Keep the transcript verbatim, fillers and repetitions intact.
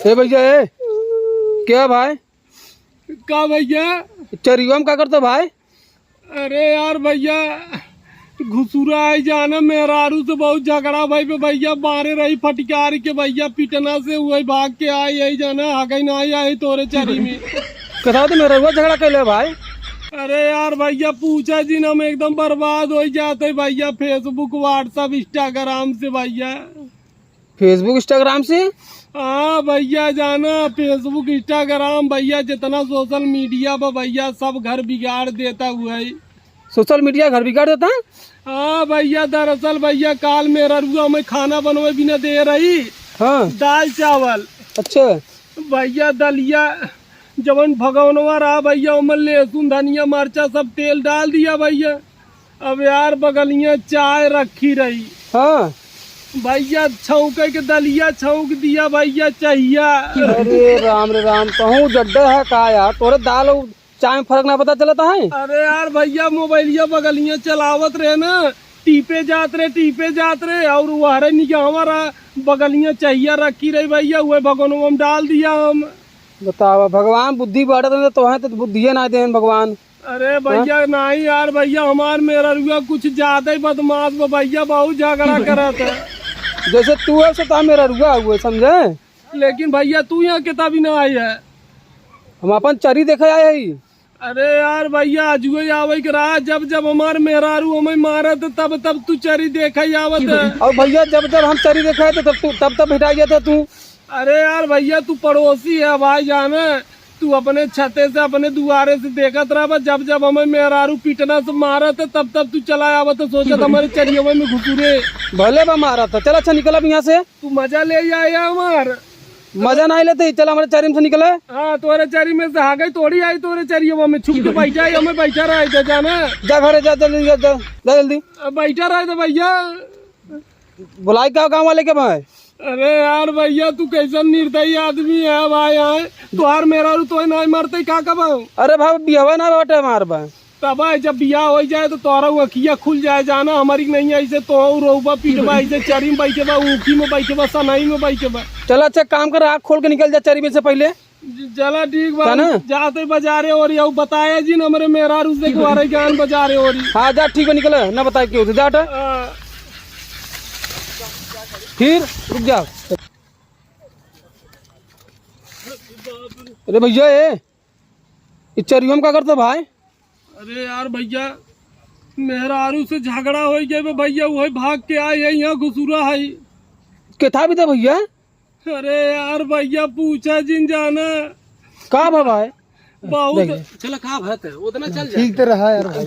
ए भैया, ए, क्या भाई? का भैया? चरियो में का करतो भाई? अरे यार भैया, घुसुरा आई जाना, मेहरारू से बहुत झगड़ा भाई पे भैया, मारे रही फटकार के भैया, पिटना से वही भाग के आई, आई जाना, हगई ना आई, आई तोरे चरी में। कथा तो मेहरारू झगड़ा कैले भाई? अरे यार भैया, पूछा जिन, हम एकदम बर्बाद हो जाते भैया, Facebook, WhatsApp, Instagram से भैया। Facebook, Instagram से? हाँ भैया, जाना Facebook, Instagram भैया, जितना social media बा भैया, सब घर बिगाड़ देता हुआ है। Social media घर बिगाड़ देता है? हाँ भैया, दरअसल भैया, काल मेहररुआ हमें खाना बनवे बिना दे रही। हाँ। दाल चावल। अच्छा। भैया, दलिया, जवन भगौनवा रहा भैया, ओमे लहसुन, धनिया, मरचा, सब तेल डाल दिया भैया। अब यार, बगलिया चाय रखी रही। हाँ। भैया, छौंके के दलिया छौंक दिया भैया, चहिया। अरे राम रे राम, तहूँ जड्डे है का यार? तोरे दाल और चाय में फर्क ना पता चलता है? अरे यार भैया, मोबाइलिया बगलिया चलावत रहे ना, टीपे जात रहे, टीपे जात रहे, और वहरे निगाहवा रहा, बगलिया चहिया रखी रही भैया, वही भगौनवा में डाल दिया हम। बतावा, भगवान बुद्धि बांटत रहे, तोहे तो बुद्धिये ना देन भगवान। अरे भैया, हाँ? नहीं यार भैया, हमार मेहररुआ कुछ ज्यादा ही बदमाश बा भैया, बहुत झगड़ा करत है। जैसे तू है, से तो मेहररुआ हुए, समझे? लेकिन भैया, तू यहाँ किता भी ना आई है। हम अपन चरी देखे आए हई। अरे यार भैया, आजुए आवे के रहा, जब जब हमार मेहरारू हमें मारत, तब तब तू चरी देखे आवत है। और भैया, जब जब हम चरी देखे आए, तो तब तू, तब तब भेटा गया था तू। अरे यार भैया, तू पड़ोसी है भाई जान, तू अपने छते से, अपने दुआरे से देखत रहा बा, जब जब हमें मेहरारू पीटना से मारत है, तब तब तू चला आवत है, सोचत हमारे चरियवे में घुसुरे। भले बा मारत है, चल अच्छा निकल अब यहाँ से। तू मजा ले आया हमार। मजा ना लेते, चल हमारे चरी में से निकले। हाँ, तोरे चरी में से हागई थोड़ी आई, तोरे चरियवा में छुप के बैठा है, हमें बैठा रहा है, जाना। जा घरे जा, जल्दी जा, जा, जा जल्दी। अब बैठा रहा है तो भैया। बुलाई का गाँव वाले के भाई? अरे यार भैया, तू कैसन निर्दयी आदमी है भाई, आए? तुहार मेहरारू तोहे नाहीं मरते, का कबाऊ? अरे भाई, बियाहवे ना बाटे हमार बा। तब आए, जब बियाह हो जाए तो तोहरा उ अखिया खुल जाए, जाना हमारी नहीं, ऐसे तो रोबा पीटबा, ऐसे चरी में बैठे बा, ऊखी में बैठे बा, सनई में बैठे बा। चल अच्छा, काम कर, आँख खोल के निकल जा चरी में से पहले। ज-, चला ठीक बा, का ना? जाते बाजारे ओरी, अउ बताया जिन हमरे मेहरारू से कि वारे ज्ञान बाजारे ओरी। हाँ, जा, ठीक बा, निकल, ना बताए क्यों, जा हटा। हाँ। फिर रुक जा। अरे भैया, ए, ई चरियो में का करते भाई? अरे यार भैया, मेहरारू से झगड़ा हो गया बे भैया, वही भाग के आए है, यहाँ घुसुरा है। केथा भी था भैया? अरे यार भैया, पूछा जिन जाना। का बा भाई? बहुत। चला, का बात है, उतना चल जा। ठीक तो रहा यार भाई।